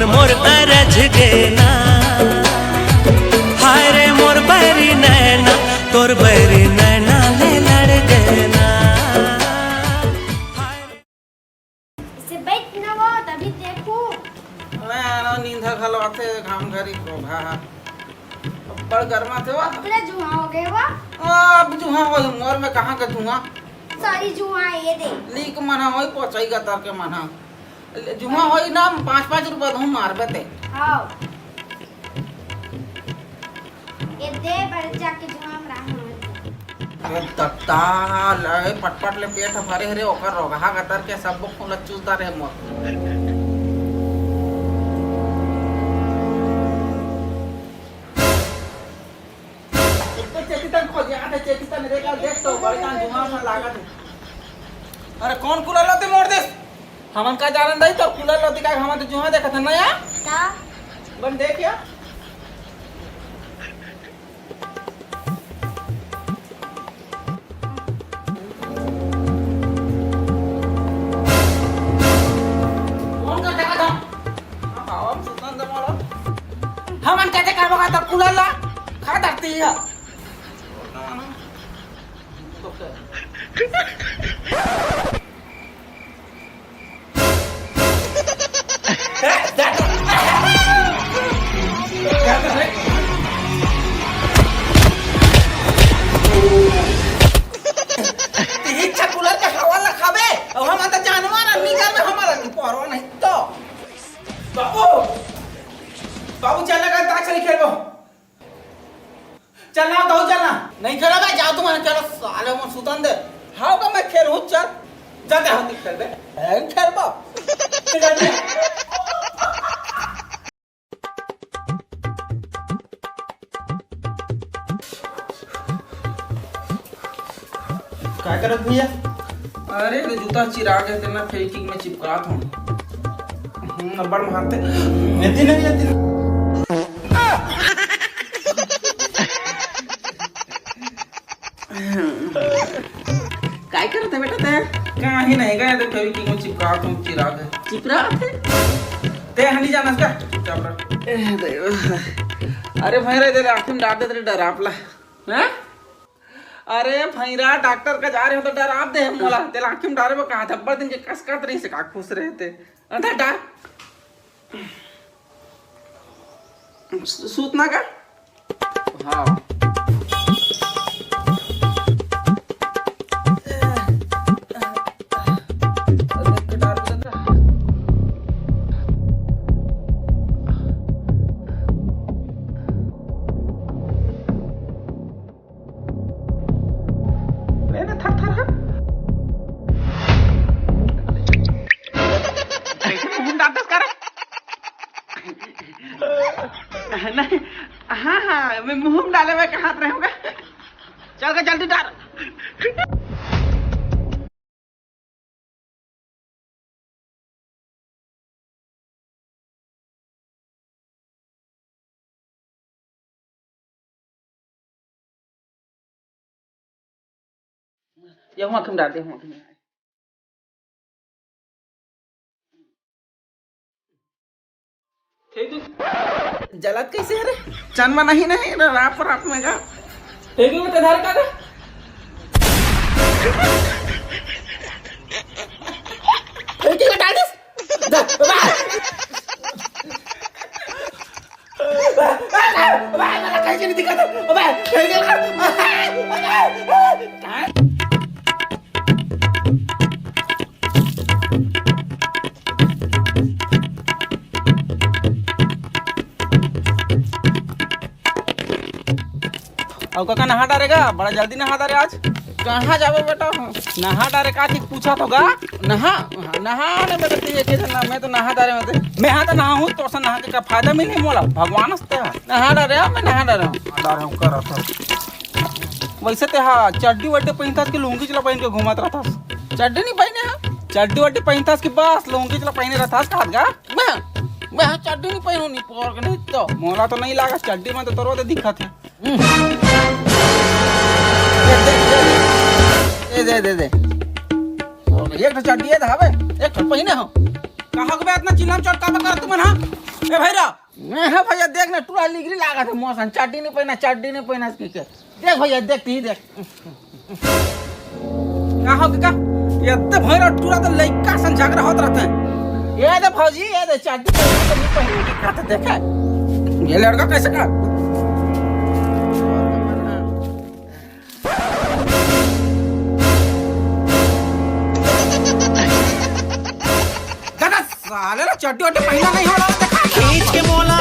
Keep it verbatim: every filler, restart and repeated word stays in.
मोर अरझ गे ना, हाय रे मोर बैरी नैना, तोर बैरी नैना ले लड़ गे ना। इसे बैठ न वो, तभी देखू। मैं आना नींद घलो आथे, घाम घरी को भा। बड़ गरमा थे वा। अपने जुहा हो गए वा। अब जुहा हो, उम्र में कहाँ का जुहा? सारी जुहा ये दे। लीक मना होई, पोचाई गतर के मना। जुहा होई ना, पाँच पाँच रुपया धूम मारबे ते। हाँ। ये दे, पर जाके जुहा में राम हो। अरे दत्ता, ले पटपट ले पेट भरे रे, ओकर रोगहा गतर के सब खून चूसता रे मोर। एक तो चेतितन खोज, यहाँ से चेतितन रे का देख तो, बड़े कान जुहा में लागत है। अरे कौन कूलर लाते मोड़ देस? हमन का जानन रही तो कूलर लाते का, हमन तो जुहा देखत हन ना यार। का? बन देख यार। कौन कर देखत हन? हाँ, हम सुतन दे मोड़। हमन कैसे करबो का तब कूलर ला? खा धरती है। इच्छा कूलर के हवा ला खाबे, अब हम तो जानवर आदमी घर में हमारा नहीं परवा नहीं तो। बाबू, बाबू चल लगा, अंताक्षरी खेलबो। चल ना, तू चल ना। नहीं खेला बे, जाओ तुम, चलो साले, मन सुतन दे। हाव का मैं खेलूं, चल। जाते हो, नहीं खेल बे। ए, खेल बा। चल, चल, चल। काय करत भैया? अरे, ये जूता चिरा के तेना फेविक्विक में चिपकात हूँ। हम्म, रबड़ मारते। ये दिन है, ये दिन। काय करत है बेटा तै? काहे नहीं गए थे, फेविक्विक में चिपकात हूँ, चिरा के। चिपरात है? ते हनी जानस का? चुपचाप रह। ए, देवा। अरे भाई रे, तेरे आँख में डाल दे, तेरे डरापला। हैं? अरे भैरा, डॉक्टर का जा रहे हो तो डराप दे मोला। तेला आँखी में डारे में कहा था, अब्बड़ दिन के कस करत रही से का खुश रहते। अंधा डा-, सू-, सूतना का? हाँ। ले ना, थर, थर, हर। कैसे मुंह में डालता इसका रे? नहीं, हाँ, हाँ, मैं मुंह में डाले, मैं कहा रहूंगा। चल के जल्दी डाल। ये हुआ तुम डाल दे, हुआ तुम डाल दे। जलत कैसे है रे? चन में नहीं, नहीं, राप, राप में गा। फेंकी में तेधार का रे? फेंकी में डाल दे। जा, बाहर। अबे, अबे, अबे, कहीं से नहीं दिखा था। अबे, फेंकी में। अउ काका नहा डारे गा, बड़ा जल्दी नहा डारे आज। कहाँ जाबे बेटा? नहा डारे का चीज पूछा तो गा। नहा, नहा ने बेटा, तू एक ही ना, मैं तो नहा डारे में ते। मैं हाँ तो नहा हूँ, तो से नहा के का फायदा मिले मोला? भगवान हंसते हैं। नहा डारे, हाँ, मैं नहा डारे हूँ। नहा डारे हूँ, कर रहा था। वैसे ते हाँ, चड्डी वड्डी पहनता कि लुंगी चला पहन के घूमत रहता। चड्डी नहीं पहने है? चड्डी वड्डी पहनता कि बस लुंगी चला पहने रहता, कहा गा? मैं, मैं चड्डी नहीं पहनू, नहीं पोर के नहीं तो। मोला तो नहीं लागा चड्डी में तो तोरो तो दिखत है। हम्म। दे, दे, दे, दे। दे, दे, दे, दे। एक तो चड्डी है, हवे, एक तो पहिने हो। कहाँ को बे इतना चिल्लाम चोट काबर करत तुमन, हाँ? ए भैरा। मैं, हाँ भैया, देख ना, टूरा लिगरी लागत हे मोर सन, चड्डी नहीं पहना, चड्डी नहीं पहना, की के? देख भैया, देख, ती देख। का हो का? ये तो भैरा टूरा तो लइका सन झगड़ा होत रहत हे। ये दे भौजी, ये दे चड्डी पहना तो नहीं पहना, का तो देखे। ये लड़का कैसे का? दादा, साले ला चड्डी वड्डी पहना नहीं हो रहा, देखा? खींच के मोला